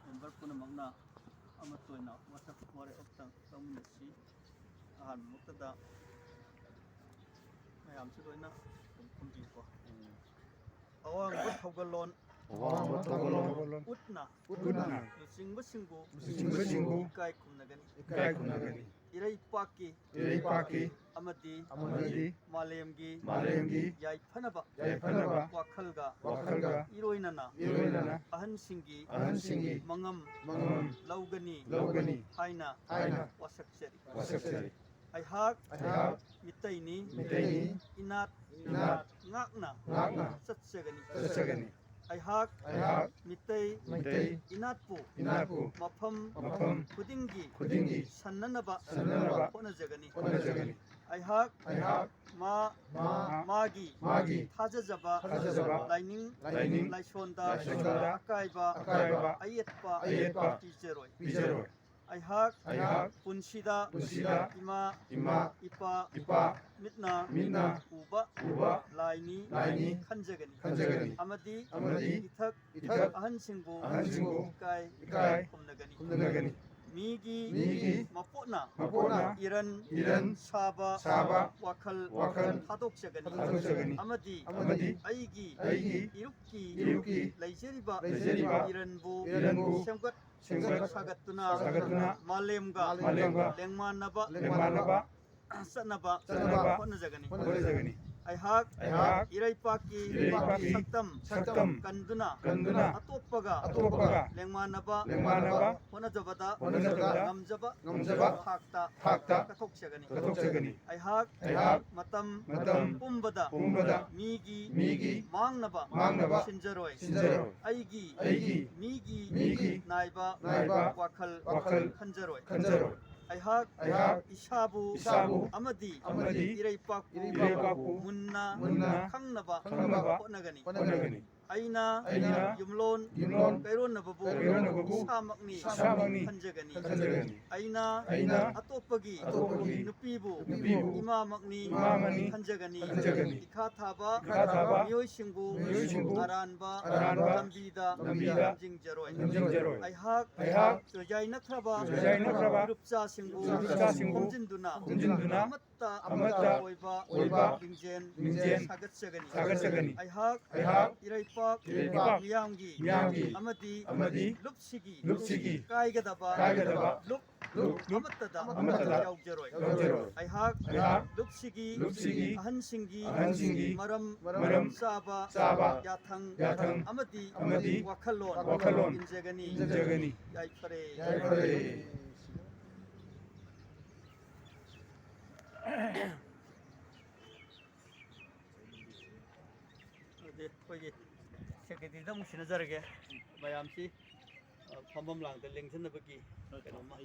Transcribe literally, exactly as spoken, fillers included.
Member ꯄꯨꯝꯅꯃꯛꯅ ꯑꯃꯠꯇ ꯑꯣꯏꯅ ꯋꯥꯁꯛ ꯋꯥꯔꯦꯞ ꯑꯃꯇꯪ ꯂꯧꯃꯤꯟꯅꯁꯤ꯫ ꯑꯍꯥꯟꯕꯃꯛꯇꯗ ꯃꯌꯥꯝꯁꯨ ꯂꯣꯏꯅ ꯑꯗꯨꯝ ꯐꯝꯕꯤꯌꯨꯀꯣ꯫ ꯑꯋꯥꯡꯕ ꯊꯧꯒꯜꯂꯣꯟ ꯑꯋꯥꯡꯕ ꯊꯧꯒꯜꯂꯣꯟ ꯎꯠꯅ ꯎꯠꯅ ꯂꯨꯆꯤꯡꯕꯁꯤꯡꯕꯨ ꯂꯨꯆꯤꯡꯕꯁꯤꯡꯕꯨ ꯏꯀꯥꯏ ꯈꯨꯝꯅꯒꯅꯤ꯫ ꯏꯀꯥꯏ ꯈꯨꯝꯅꯒꯅꯤ꯫ ꯏꯔꯩꯄꯥꯛꯀꯤ ꯏꯔꯩꯄꯥꯛꯀꯤ ꯑꯃꯗꯤ ꯑꯃꯗꯤ ꯃꯥꯂꯦꯝꯒꯤ ꯃꯥꯂꯦꯝꯒꯤ ꯌꯥꯏꯐꯅꯕ ꯌꯥꯏꯐꯅꯕ ꯋꯥꯈꯜꯒ ꯋꯥꯈꯜꯒ ꯏꯔꯣꯏꯅꯅ ꯏꯔꯣꯏꯅꯅ ꯑꯍꯟꯁꯤꯡꯒꯤ ꯑꯍꯟꯁꯤꯡꯒꯤ ꯃꯉꯝ ꯃꯉꯝ ꯂꯧꯒꯅꯤ ꯂꯧꯒꯅꯤ ꯍꯥꯏꯅ ꯍꯥꯏꯅ ꯋꯥꯁꯛꯆꯔꯤ꯫ ꯋꯥꯁꯛꯆꯔꯤ꯫ ꯑꯩꯍꯥꯛ ꯑꯩꯍꯥꯛ ꯃꯤꯇꯩꯅꯤ꯫ ꯃꯤꯇꯩꯅꯤ꯫ ꯏꯅꯥꯠ ꯏꯅꯥꯠ ꯉꯥꯛꯅ ꯉꯥꯛꯅ ꯆꯠꯆꯒꯅꯤ꯫ ꯆꯠꯆꯒꯅꯤ꯫ ꯑꯩꯍꯥꯛ ꯑꯩꯍꯥꯛ ꯃꯤꯇꯩ ꯃꯤꯇꯩ ꯏꯅꯥꯠꯄꯨ ꯏꯅꯥꯠꯄꯨ ꯃꯐꯝ ꯃꯐꯝ ꯈꯨꯗꯤꯡꯒꯤ ꯈꯨꯗꯤꯡꯒꯤ ꯁꯟꯅꯅꯕ ꯁꯟꯅꯅꯕ ꯍꯣꯠꯅꯖꯒꯅꯤ꯫ ꯍꯣꯠꯅꯖꯒꯅꯤ꯫ ꯑꯩꯍꯥꯛ ꯑꯩꯍꯥꯛ ꯃꯥ ꯃꯥ ꯃꯥꯒꯤ ꯃꯥꯒꯤ ꯊꯥꯖꯖꯕ ꯊꯥꯖꯖꯕ ꯂꯥꯏꯅꯤꯡ ꯂꯥꯏꯅꯤꯡ ꯂꯥꯏꯁꯣꯟꯗ ꯂꯥꯏꯁꯣꯟꯗ ꯑꯀꯥꯏꯕ ꯑꯀꯥꯏꯕ ꯑꯌꯦꯠꯄ ꯑꯌꯦꯠꯄ ꯄꯤꯖꯔꯣꯏ꯫ ꯄꯤꯖꯔꯣꯏ꯫ ꯑꯩꯍꯥꯛ ꯑꯩꯍꯥꯛ ꯄꯨꯟꯁꯤꯗ ꯄꯨꯟꯁꯤꯗ ꯏꯃꯥ ꯏꯃꯥ ꯏꯄꯥ ꯏꯄꯥ ꯃꯤꯠꯅ ꯃꯤꯠꯅ ꯎꯕ ꯎꯕ ꯂꯥꯏꯅꯤ ꯂꯥꯏꯅꯤ ꯈꯟꯖꯒꯅꯤ꯫ ꯈꯟꯖꯒꯅꯤ꯫ ꯑꯃꯗꯤ ꯑꯃꯗꯤ ꯏꯊꯛ ꯏꯊꯛ ꯑꯍꯟꯁꯤꯡꯕꯨ ꯑꯍꯟꯁꯤꯡꯕꯨ ꯏꯀꯥꯏ ꯏꯀꯥꯏ ꯈꯨꯝꯅꯒꯅꯤ꯫ ꯈꯨꯝꯅꯒꯅꯤ꯫ ꯃꯤꯒꯤ ꯃꯤꯒꯤ ꯃꯄꯣꯠꯅ ꯃꯄꯣꯠꯅ ꯏꯔꯟ ꯏꯔꯟ ꯁꯥꯕ ꯁꯥꯕ ꯋꯥꯈꯜ ꯋꯥꯈꯜ ꯊꯥꯗꯣꯛꯆꯒꯅꯤ꯫ ꯊꯥꯗꯣꯛꯆꯒꯅꯤ꯫ ꯑꯃꯗꯤ ꯑꯃꯗꯤ ꯑꯩꯒꯤ ꯑꯩꯒꯤ ꯏꯔꯨꯛꯀꯤ ꯏꯔꯨꯛꯀꯤ ꯂꯩꯖꯔꯤꯕ ꯂꯩꯖꯔꯤꯕ ꯏꯔꯟꯕꯨ ꯏꯔꯟꯕꯨ ꯁꯦꯝꯒꯠ ꯁꯦꯝꯒꯠ ꯁꯥꯒꯠꯇꯨꯅ ꯁꯥꯒꯠꯇꯨꯅ ꯃꯥꯂꯦꯝꯒ ꯃꯥꯂꯦꯝꯒ ꯂꯦꯡꯃꯥꯟꯅꯕ ꯂꯦꯡꯃꯥꯟꯅꯕ ꯆꯠꯅꯕ ꯆꯠꯅꯕ ꯍꯣꯠꯅꯖꯒꯅꯤ꯫ ꯍꯣꯠꯅꯖꯒꯅꯤ꯫ ꯑꯩꯍꯥꯛ ꯑꯩꯍꯥꯛ ꯏꯔꯩꯄꯥꯛꯀꯤ ꯏꯔꯩꯄꯥꯛꯀꯤ ꯁꯛꯇꯝ ꯁꯛꯇꯝ ꯀꯟꯗꯨꯅ ꯀꯟꯗꯨꯅ ꯑꯇꯣꯞꯄꯒ ꯑꯇꯣꯞꯄꯒ ꯂꯦꯡꯃꯥꯟꯅꯕ ꯂꯦꯡꯃꯥꯟꯅꯕ ꯍꯣꯠꯅꯖꯕꯗ ꯍꯣꯠꯅꯖꯕꯗ ꯉꯝꯖꯕ ꯉꯝꯖꯕ ꯊꯥꯛꯇ ꯊꯥꯛꯇ ꯀꯠꯊꯣꯛꯆꯒꯅꯤ꯫ ꯀꯠꯊꯣꯛꯆꯒꯅꯤ꯫ ꯑꯩꯍꯥꯛ ꯑꯩꯍꯥꯛ ꯃꯇꯝ ꯃꯇꯝ ꯄꯨꯝꯕꯗ ꯄꯨꯝꯕꯗ ꯃꯤꯒꯤ ꯃꯤꯒꯤ ꯃꯥꯡꯅꯕ ꯃꯥꯡꯅꯕ ꯁꯤꯟꯖꯔꯣꯏ꯫ ꯁꯤꯟꯖꯔꯣꯏ꯫ ꯑꯩꯒꯤ ꯑꯩꯒꯤ ꯃꯤꯒꯤ ꯅꯥꯏꯕ ꯅꯥꯏꯕ ꯋꯥꯈꯜ ꯋꯥꯈꯜ ꯈꯟꯖꯔꯣꯏ꯫ ꯈꯟꯖꯔꯣꯏ꯫ ꯑꯩꯍꯥꯛ ꯑꯩꯍꯥꯛ ꯏꯁꯥꯕꯨ ꯏꯁꯥꯕꯨ ꯑꯃꯗꯤ ꯑꯃꯗꯤ ꯏꯔꯩꯄꯥꯛꯄꯨ ꯏꯔꯩꯄꯥꯛꯄꯨ ꯃꯨꯟꯅ ꯃꯨꯟꯅ ꯈꯪꯅꯕ ꯈꯪꯅꯕ ꯍꯣꯠꯅꯒꯅꯤ꯫ ꯍꯣꯠꯅꯒꯅꯤ꯫ ꯑꯩꯅ ꯑꯩꯅ ꯌꯨꯝꯂꯣꯟ ꯌꯨꯝꯂꯣꯟ ꯀꯩꯔꯣꯟꯅꯕꯕꯨ ꯀꯩꯔꯣꯟꯅꯕꯕꯨ ꯏꯁꯥꯃꯛꯅꯤ ꯏꯁꯥꯃꯛꯅꯤ ꯈꯟꯖꯒꯅꯤ꯫ ꯈꯟꯖꯒꯅꯤ꯫ ꯑꯩꯅ ꯑꯩꯅ ꯑꯇꯣꯞꯄꯒꯤ ꯑꯇꯣꯞꯄꯒꯤ ꯅꯨꯄꯤꯕꯨ ꯅꯨꯄꯤꯕꯨ ꯏꯃꯥꯃꯛꯅꯤ ꯏꯃꯥꯃꯛꯅꯤ ꯈꯟꯖꯒꯅꯤ꯫ ꯈꯟꯖꯒꯅꯤ꯫ ꯏꯈꯥ ꯊꯥꯕ ꯏꯈꯥ ꯊꯥꯕ ꯃꯤꯑꯣꯏꯁꯤꯡꯕꯨ ꯃꯤꯑꯣꯏꯁꯤꯡꯕꯨ ꯑꯔꯥꯟꯕ ꯑꯔꯥꯟꯕ ꯂꯝꯕꯤꯗ ꯂꯝꯕꯤꯗ ꯂꯝꯖꯤꯡꯖꯔꯣꯏ꯫ ꯂꯝꯖꯤꯡꯖꯔꯣꯏ꯫ ꯑꯩꯍꯥꯛ ꯑꯩꯍꯥꯛ ꯆꯣꯏꯖꯥꯏꯅꯈ꯭ꯔꯕ ꯆꯣꯏꯖꯥꯏꯅꯈ꯭ꯔꯕ ꯒ꯭ꯔꯨꯞ ꯆꯥꯁꯤꯡꯕꯨ ꯒ꯭ꯔꯨꯞ ꯆꯥꯁꯤꯡꯕꯨ ꯈꯣꯝꯖꯤꯟꯗꯨꯅ ꯈꯣꯝꯖꯤꯟꯗꯨꯅ ꯑꯃꯠꯇ ꯑꯃꯠꯇ ꯑꯣꯏꯕ ꯑꯣꯏꯕ ꯂꯤꯡꯖꯦꯜ ꯂꯤꯡꯖꯦꯜ ꯁꯥꯒꯠꯆꯒꯅꯤ꯫ ꯁꯥꯒꯠꯆꯒꯅꯤ꯫ ꯑꯩꯍꯥꯛ ꯑꯩꯍꯥꯛ ꯏꯔꯩꯄꯥꯛ ꯏꯔꯩꯄꯥꯛ ꯃꯤꯌꯥꯝꯒꯤ ꯃꯤꯌꯥꯝꯒꯤ ꯑꯃꯗꯤ ꯑꯃꯗꯤ ꯂꯨꯞꯁꯤꯒꯤ ꯂꯨꯞꯁꯤꯒꯤ ꯀꯥꯏꯒꯗꯕ ꯀꯥꯏꯒꯗꯕ ꯂꯨꯞ ꯂꯨꯞ ꯑꯃꯠꯇꯗ ꯑꯃꯠꯇꯗ ꯌꯥꯎꯖꯔꯣꯏ꯫ ꯌꯥꯎꯖꯔꯣꯏ꯫ ꯑꯩꯍꯥꯛ ꯑꯩꯍꯥꯛ ꯂꯨꯞꯁꯤꯒꯤ ꯂꯨꯞꯁꯤꯒꯤ ꯑꯍꯟꯁꯤꯡꯒꯤ ꯑꯍꯟꯁꯤꯡꯒꯤ ꯃꯔꯝ ꯃꯔꯝ ꯆꯥꯕ ꯆꯥꯕ ꯌꯥꯊꯪ ꯌꯥꯊꯪ ꯑꯃꯗꯤ ꯑꯃꯗꯤ ꯋꯥꯈꯜꯂꯣꯟ ꯋꯥꯈꯜꯂꯣꯟ ꯏꯟꯖꯒꯅꯤ꯫ ꯏꯟꯖꯒꯅꯤ꯫ ꯌꯥꯏꯐꯔꯦ꯫ ꯌꯥꯏꯐꯔꯦ꯫ ꯑꯗꯨꯗꯤ ꯑꯩꯈꯣꯏꯒꯤ ꯁꯦꯀ꯭ꯔꯦꯇꯔꯤꯗ ꯑꯃꯨꯛ ꯁꯤꯟꯅꯖꯔꯒꯦ꯫ ꯃꯌꯥꯝꯁꯤ, ꯑ, ꯐꯝꯐꯝ ꯂꯥꯡꯗ ꯂꯦꯡꯁꯤꯟꯅꯕꯒꯤ ꯀꯩꯅꯣꯝꯃ꯫